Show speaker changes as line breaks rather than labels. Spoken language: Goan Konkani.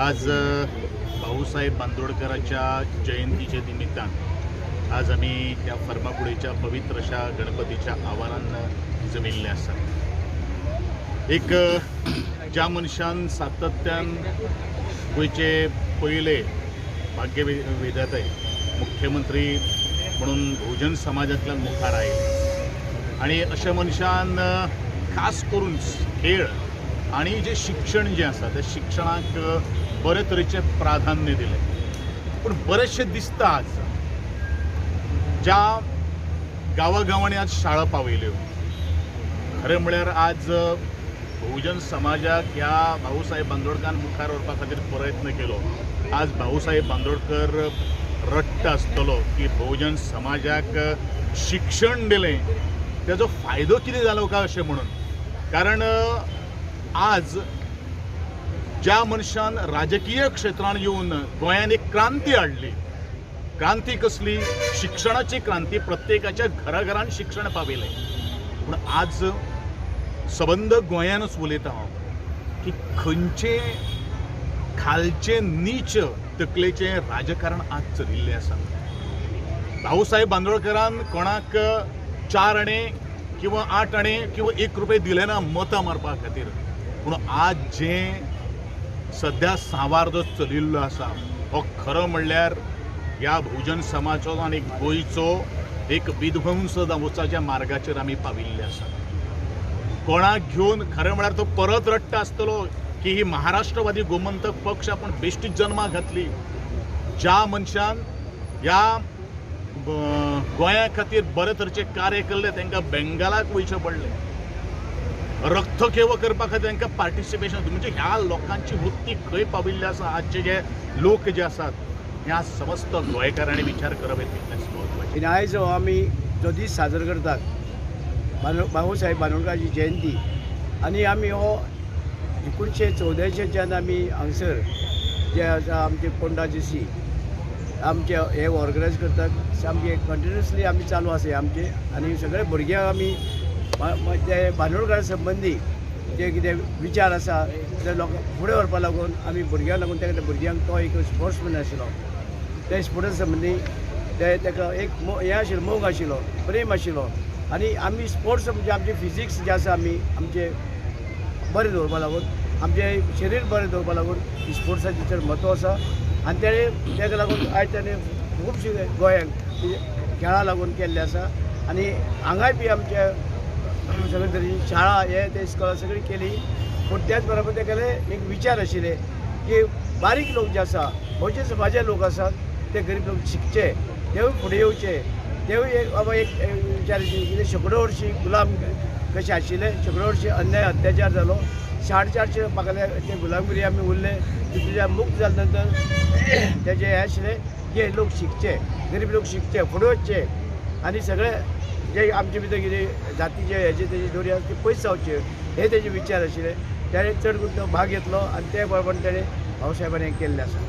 आज भाऊसाहेब बांदोडकराच्या जयंतीच्या निमित्तान आज आमी ह्या फर्मागुडीच्या पवित्र अशा गणपतीच्या आवारान जमिल्ले आसात. एक ज्या मनशान सातत्यान गोंयचे पयले भाग्य विधाते मुख्यमंत्री म्हणून बहुजन समाजांतल्यान मुखार आयले आनी अशा मनशान खास करून खेळ आनी जें शिक्षण जें आसा त्या शिक्षणाक बरे तरेचें प्राधान्य दिलें. पूण बरेचशें दिसता आज ज्या गांवागांवांनी आज शाळा पावयल्यो, खरें म्हळ्यार आज बहुजन समाजाक ह्या भाऊसाहेब बांदोडकारान मुखार व्हरपा खातीर प्रयत्न केलो. आज भाऊसाहेब बांदोडकर रडटा आसतलो की बहुजन समाजाक शिक्षण दिलें तेजो फायदो कितें जालो काय अशें म्हणून. कारण आज ज्या मनशान राजकीय क्षेत्रान येवन गोंयान एक क्रांती हाडली, क्रांती कसली? शिक्षणाची क्रांती. प्रत्येकाच्या घराघरान शिक्षण पावयलें. पूण आज सबंद गोंयानूच उलयता हांव की खंयचे खालचे नीच तकलेचें राजकारण आज चलिल्लें आसा. भाऊसाहेब बांदोडकरान कोणाक 4 आणे किंवा 8 आणे किंवा 1 रुपये दिले ना मतां मारपा खातीर. पूण आज जें सद्या सांवार जो चलिल्लो आसा हो खरो म्हणल्यार ह्या बहुजन समाजाचो आनी गोंयचो एक विध्वंस जावपाच्या मार्गाचेर आमी पाविल्ले आसा. कोणाक घेवन खरें म्हळ्यार तो परत रडटा आसतलो की ही महाराष्ट्रवादी गोमंतक पक्ष आपूण बेश्टीच जन्माक घातली. ज्या मनशान ह्या गोंया खातीर बरे तरेचें कार्य केल्लें तांकां बेंगालाक वयचें पडलें, रक्तखेव करपा खातीर तांकां पार्टिसिपेशन. म्हणजे ह्या लोकांची वृत्ती खंय पाविल्ली आसा आजचे जे लोक जे आसात ह्या समस्त गोंयकारांनी विचार करप हें तितलेंच म्हत्वाचें.
आयज आमी जो दीस साजरो करतात भाऊसाहेब बांदोडकराची जयंती, आनी आमी हो 1984च्यान आमी हांगसर जे आसा आमचे पोंडा जीसी आमचे हे ऑर्गनायज करतात. सामके कंटिन्युअसली आमी चालू आसा आमचे, आनी सगळे भुरग्यांक आमी ते बांदोडकरा संबंदी जे कितें विचार आसा ते लोकांक फुडें व्हरपा लागून आमी भुरग्यांक लागून त्या भुरग्यांक तो एक स्पोर्ट्समॅन आशिल्लो, ते स्पोर्ट्सा संबंदी ते ताका एक हें आशिल्लो, मोग आशिल्लो, प्रेम आशिल्लो. आनी आमी स्पोर्ट्स म्हणजे आमचे फिजिक्स जे आसा आमी आमचे बरें दवरपा लागून, आमचें शरीर बरें दवरपा लागून स्पोर्ट्साचें चड म्हत्व आसा. आनी तेणें ताका लागून आयज तेणें खुबशे गोंयांक खेळा लागून केल्लें आसा. आनी हांगाय बी आमचे सगळे तरेची शाळा हे ते इस्कॉलां सगळीं केली. पूण त्याच बरोबर तेगेले एक विचार आशिल्ले की बारीक लोक जे आसा, भोवजन समाजा लोक आसात, ते गरीब लोक शिकचे, तेवूय फुडें येवचे, तेवूय एक बाबा एक विचार कितें शेंकडो वर्शी गुलाम कशे आशिल्ले, शेंकडो वर्शी अन्याय अत्याचार जालो, 450 म्हाका ते गुलामगिरी आमी उरले, तितूंतल्यान मुक्त जाले नंतर तेजे हें आशिल्लें की लोक शिकचे, गरीब लोक शिकचे, फुडें वचचे आनी सगळे जे आमचे भितर कितें जातीचे हेजे तेजे दोरी आसा ते पयस जावचे, हे तेजे विचार आशिल्ले. तेणें चड करून तो भाग घेतलो आनी ते प्रमाणे तेणें भाऊसाहेबांनी हें केल्लें आसा.